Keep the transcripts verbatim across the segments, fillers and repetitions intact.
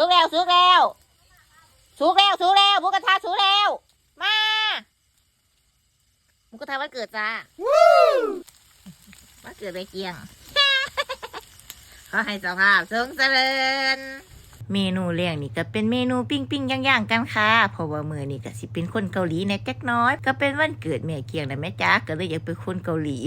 สุกแล้ว สุกแล้ว สุกแล้ว สุกแล้ว หมูกระทะสุกแล้ว มา หมูกระทะวันเกิดจ้า วันเกิดแม่เกียง ขอให้เจ้าภาพทรงเจริญ เมนูแรกนี่ก็เป็นเมนูปิ้งๆย่างๆกันค่ะ เพราะว่ามื้อนี้ก็สิเป็นคนเกาหลีแหน่จักหน่อย ก็เป็นวันเกิดแม่เกียงนะแม่จ๋า ก็เลยอยากเป็นคนเกาหลี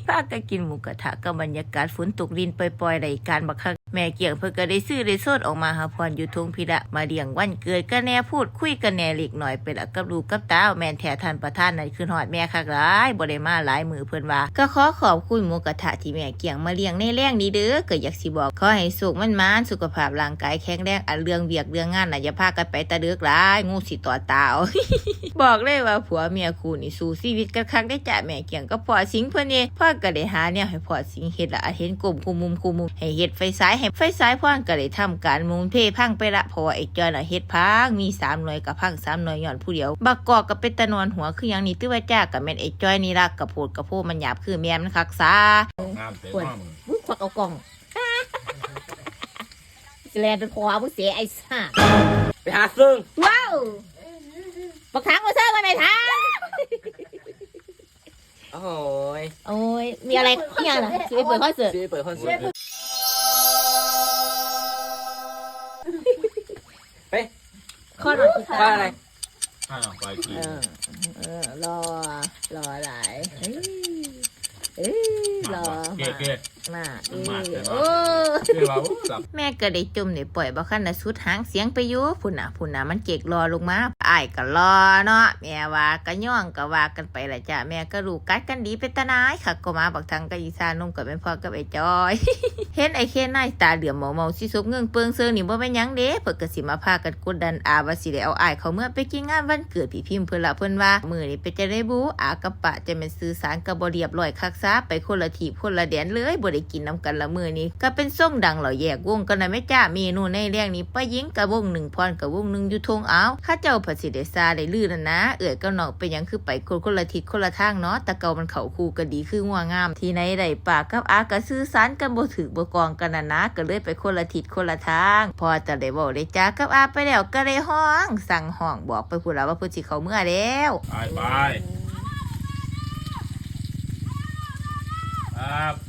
พากันกินหมูกระทะกับบรรยากาศฝนตกรินปล่อยๆ ได้การบักคัก แม่เกียงเพิ่นก็ได้ซื้อได้โซดออกมาหาพ่อนอยู่ทงพี้ละ มาเลี้ยงวันเกิดกันแหน่ พูดคุยกันแหน่เล็กน้อยไปละกับลูกกับเต้า แม่นแท้ท่านประธานนั่นคือฮอดแม่คักหลาย บ่ได้มาหลายมื้อเพิ่นว่า ก็ขอขอบคุณหมูกระทะที่แม่เกียงมาเลี้ยงในแลงนี้เด้อ ก็อยากสิบอกขอให้โชคมันหมาน สุขภาพร่างกายแข็งแรง อันเรื่องเวียกเรื่องงานน่ะอย่าพากันไปแต่เดิกหลาย งูสิต่อยตาเอา บอกเลยว่าผัวเมียคู่นี่สู้ชีวิตกันคักเด้อจ้ะ แม่เกียงกับพ่อสิงห์เพิ่นนี่ พ่อก็ได้หาแนวให้พ่อสิงห์เฮ็ดละ อันเห็นก้มคู่มุมคู่มุม ให้เฮ็ดไฟฉาย ให้ไฟฉาย พ่อก็ได้ทำการหมุนเพพังไปละ เพราะว่าไอ้จ้อยน่ะเฮ็ดพัง มีสามหน่วยก็พังสามหน่วยย้อนผู้เดียว บักกอกก็เป็นตาหนอนหัวคือหยังนี่ ตื้อว่าจ้า ก็แม่นไอ้จ้อยนี่ละ กะโพดกะโพมันหยาบคือแม่มันคักซา งามเตะ ปวด มากมึง มึงควักเอากล่อง สิแลนเป็นขวามึงเสียไอ้สัส ไปหาเซิง ว้าว บักถังมาเซิงมาไหมถัง โอ้ย โอ้ย มีอะไร มีอะไรล่ะ สิไปเปิดคอนเสิร์ต สิไปเปิดคอนเสิร์ต ไป ข้อหน่อย ข้ออะไร ข้าวไปกิน เออ เออ รอ รออะไร เอ้ย เอ้ย รอ เก๊กเก๊ก มา มา เอ้ย เก๊ก โอ้ เก๊กว่า โอ้ สับ แม่ก็ได้จมได้ป่อยบ่คันน่ะสุดหางเสียงไปอยู่ พุ่นน่ะ พุ่นน่ะ มันเก๊กรอลงมา อ้ายก็รอเนาะ แม่ว่าก็ย่องก็ว่ากันไปล่ะจ้ะ แม่ก็ลูกกัดกันดีเป็นตาหน่ายคัก ก็มาบักถังกับอีสานนมก็เป็นพ่อกับไอ้จ้อย เห็นไอ้เคนนายตาเหลือมเมาๆสิสบเงิงเปิงเซิงนี่บ่แม่นหยังเด้ เพิ่นก็สิมาพากันกดดันอาว่าสิได้เอาอ้ายเขาเมือไปกินงานวันเกิดพี่พิมพ์เพิ่นละ เพิ่นว่ามื้อนี้เป็นจั่งใดบุ อากับปะจะแม่นสื่อสารกันบ่เรียบร้อยคักซา ไปคนละทีบคนละแดนเลย บ่ได้กินนำกันละมื้อนี้ ก็เป็นทรงดังแล้วแยกวงกันนะแม่จ้า เมนูในแลงนี้ป้าหญิงกับวงหนึ่ง พรกับวงหนึ่งอยู่ทง เอา เขาเจ้าผัดสิได้ซาได้ลือนั่นนะ เอื้อยกับน้องเป็นหยังคือไปคนคนละทิศคนละทางเนาะ แต่เก่ามันเข้าคู่กันดีคืองัวงาม ที่ไหนได้ปากกับอาก็สื่อสารกันบ่ถืกบ่กองกันน่ะนะ ก็เลยไปคนละทิศคนละทาง พอจะได้เว้าได้จากับอาไปแล้วก็ได้ฮ้องสั่งฮ้องบอกไปพู้นล่ะว่าเพิ่นสิเข้าเมือแล้ว ไปไป ครับ